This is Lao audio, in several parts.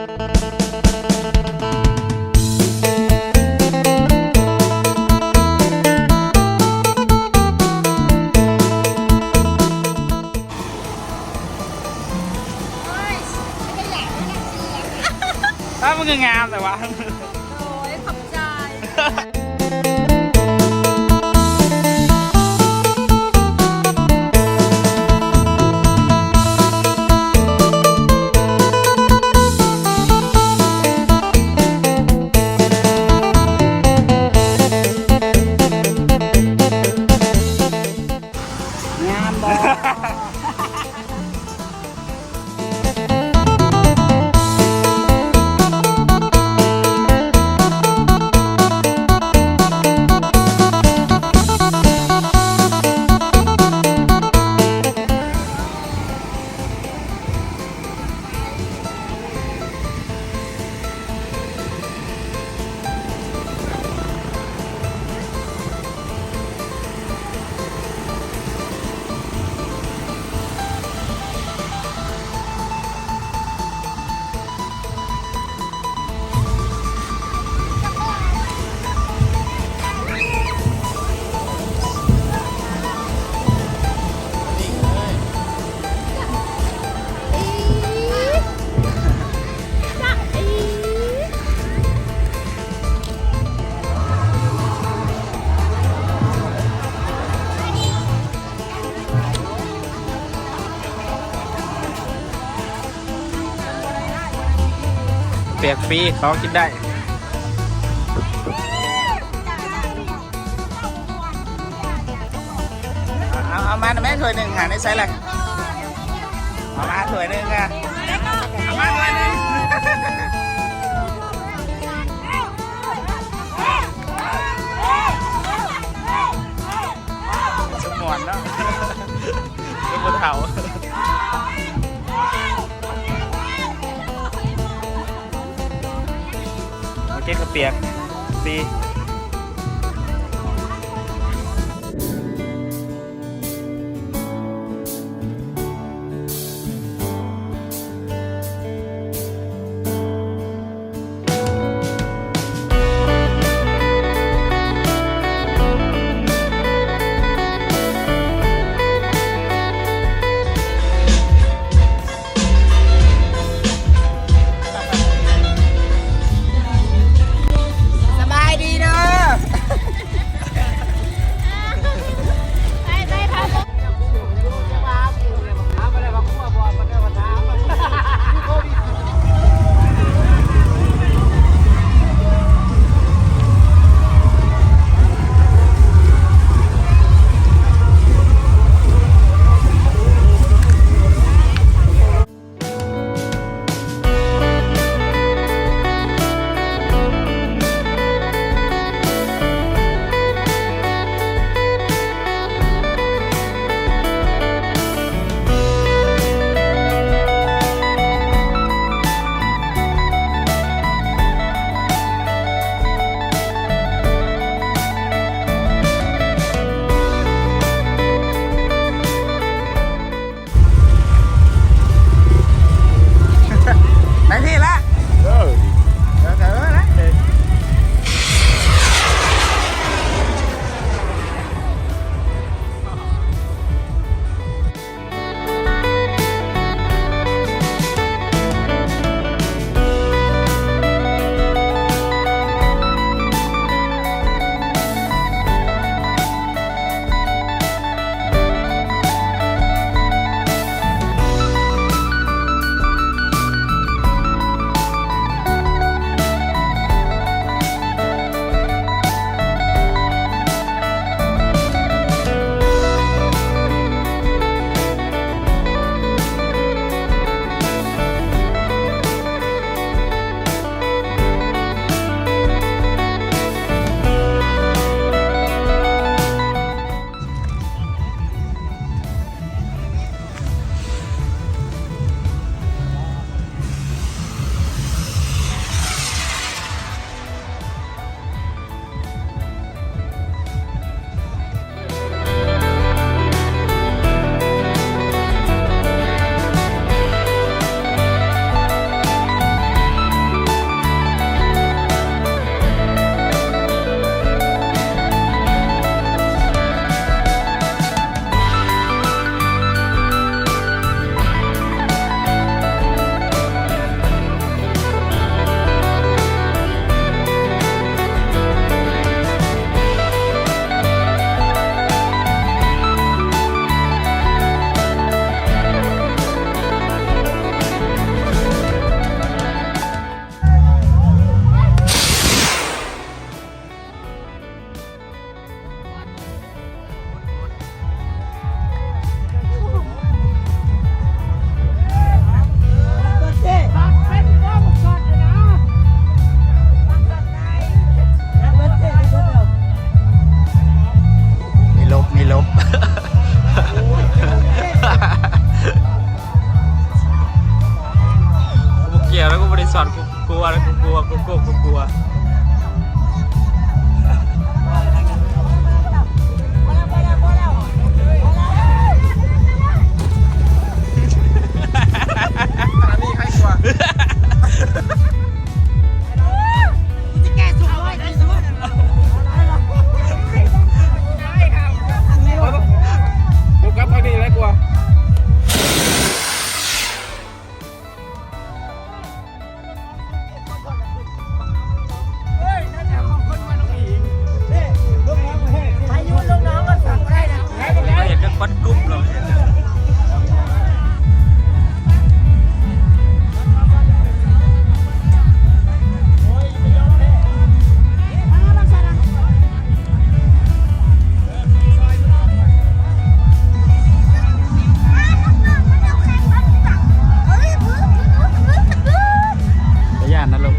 ອ້າວ ມັນຄືງາມແຕ່ວ່າ ໂອ້ຍ ຂອບໃຈ. ງາມບໍ່? ແຈກຟຣີ ຂອງກິນໄດ້. ເອົາ ເອົາມາແມ່ ຖ້ວຍໜຶ່ງ ຫາໃນໃສລະ? ເອົາມາຖ້ວຍໜຶ່ງ ເອົາມາຖ້ວຍໜຶ່ງ. ສຸມມ່ວນເນາະ ສຸມຜູ້ເຖົ້າ. ມາເກັບເຂົ້າປຽກຟຣີ. ສະບາຍດີເ ບໍ່ໄດ້ສອນ ກູກົວ ກູກົວ ກູກົວ ກູກົວ. ອັນນີ້ໃຜກົວ? ໂຟກັສທາງນີ້ຫຼາຍກວ່າ. ພາຍຸລົງໜອງກໍສັ່ງບໍ່ໄດ້ນະ ເຫັນແຕ່ຄວັນກຸ່ມເນາະ. ບໍ່ຢ້ານນະລູກ.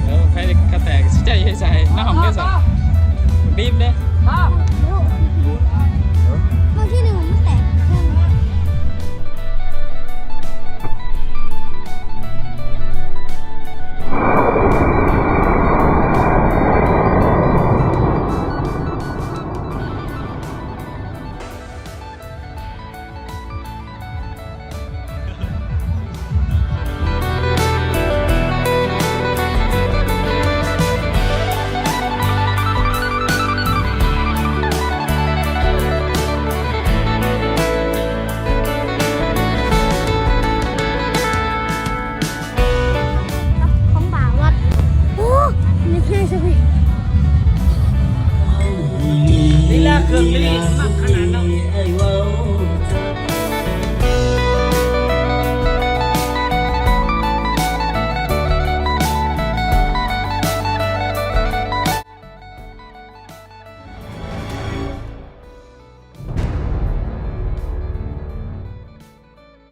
ເອີ ໃຜກະແຕກ ຊິໃຈໃສ່ ໃສ່ ໃນຫ້ອງເດ້ ບີບເດ້. ເມື່ອທີໜຶ່ງມັນແຕກ. ຂອງບາງວັດ ໂອ້ ນີ້ແຮງຊະພີ່ ລີລາເຄື່ອງລີ